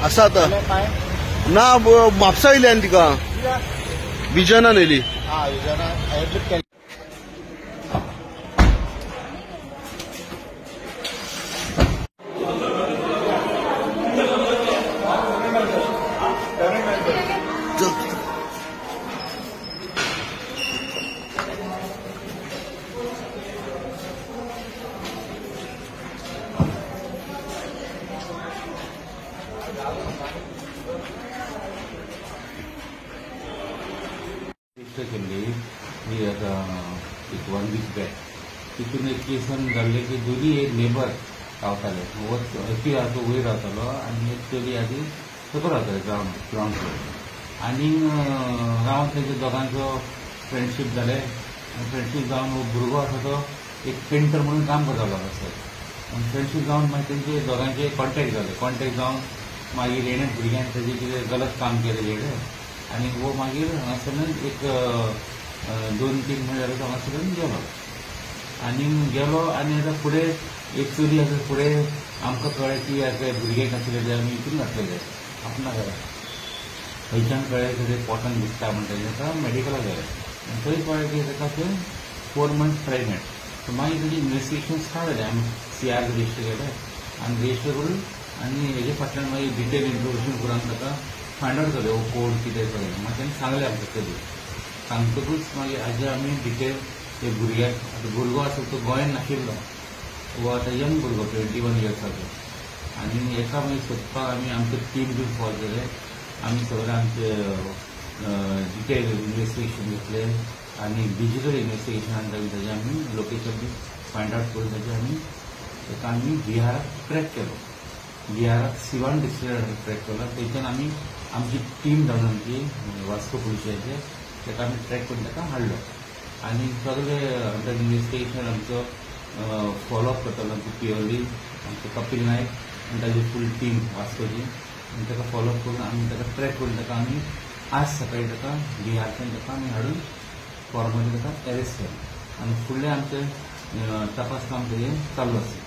आसा आतां ना म्हापसा येयली आनी तिका विजनान येयली. रजिस्टर केल्ली आतां एक 1 वीक बॅक. तितून एक केसान जाल्ले की दोनी एक नेबर रावताले, एक आसा वयर रावतालो आनी एक चली आदी सकयल रावताले ग्रावंड फ्लोर. आनी रावन तेंच्या दोगांचो फ्रेंडशीप जालें. फ्रेंडशीप जावन हो भुरगो आसा तो एक पेंटर म्हणून काम करतालो हांगासर. आनी फ्रेंडशीप जावन मागीर तेंचे दोगांचे कॉन्टेक्ट जाले. कॉन्टेक्ट जावन मागीर हेणें भुरग्यान तेजें कितें गलत काम केलें हेणें आनी हो मागीर हांगासरल्यान एक 2-3 म्हयने जाले हांगासरल्यान गेलो आनी गेलो. आनी आतां फुडें एक चली आसा, फुडें आमकां कळ्ळें की आतां भुरग्यांक आसलेले आमी हितून घातलेले आपणा घरा. थंयच्यान कळ्ळें की पोटान दुखता म्हणटा ताका मेडिकलाक गेलें आनी थंय कळ्ळें की ताका तें 4 मंथ्स प्रेग्नंट. सो मागीर तेजें इन्वेस्टिगेशन स्टार्ट जालें. आमी CR register केलें आनी रजिस्टर करून आनी हेजे फाटल्यान मागीर डिटेल इन्फॉर्मेशन करून ताका फायंड आवट केलें हो कोण कितें सगळें. मागीर ताणें सांगलें आमकां चली. सांगतकूच मागीर हाजे आमी डिटेल ते भुरग्याक, आतां भुरगो आसा तो गोंयान नाशिल्लो, हो आतां यंग भुरगो 21 इयर्साचो. आनी हेका मागीर सोदपाक आमी आमचे टीम बी फॉल केले. आमी सगळे आमचे डिटेल इन्वेस्टिगेशन घेतले आनी डिजिटल इन्वेस्टिगेशनान ताजें आमी लोकेशन बी फायंड आवट करून ताजें आमी ताका आमी बिहाराक ट्रॅक केलो. बिहाराक सिवान डिस्ट्रिक्टाक ट्रॅक केलो. थंयच्यान आमी आमची टीम जावन आमची वास्को पुलिसांचे ताका आमी ट्रॅक करून ताका हाडलो. आनी सगळे आमचो इन्वेस्टिगेशन आमचो फॉलोअप करतालो आमचो पियोली आमचो कपिल नायक आनी ताजी फूल टीम वास्कोची. आनी ताका फॉलोअप करून आमी ताका ट्रॅक करून ताका आमी आज सकाळी ताका बिहारच्यान ताका आमी हाडून फॉर्मली ताका एरेस्ट केलो. आनी फुडलें आमचें तपास काम तेजें चालू आसा.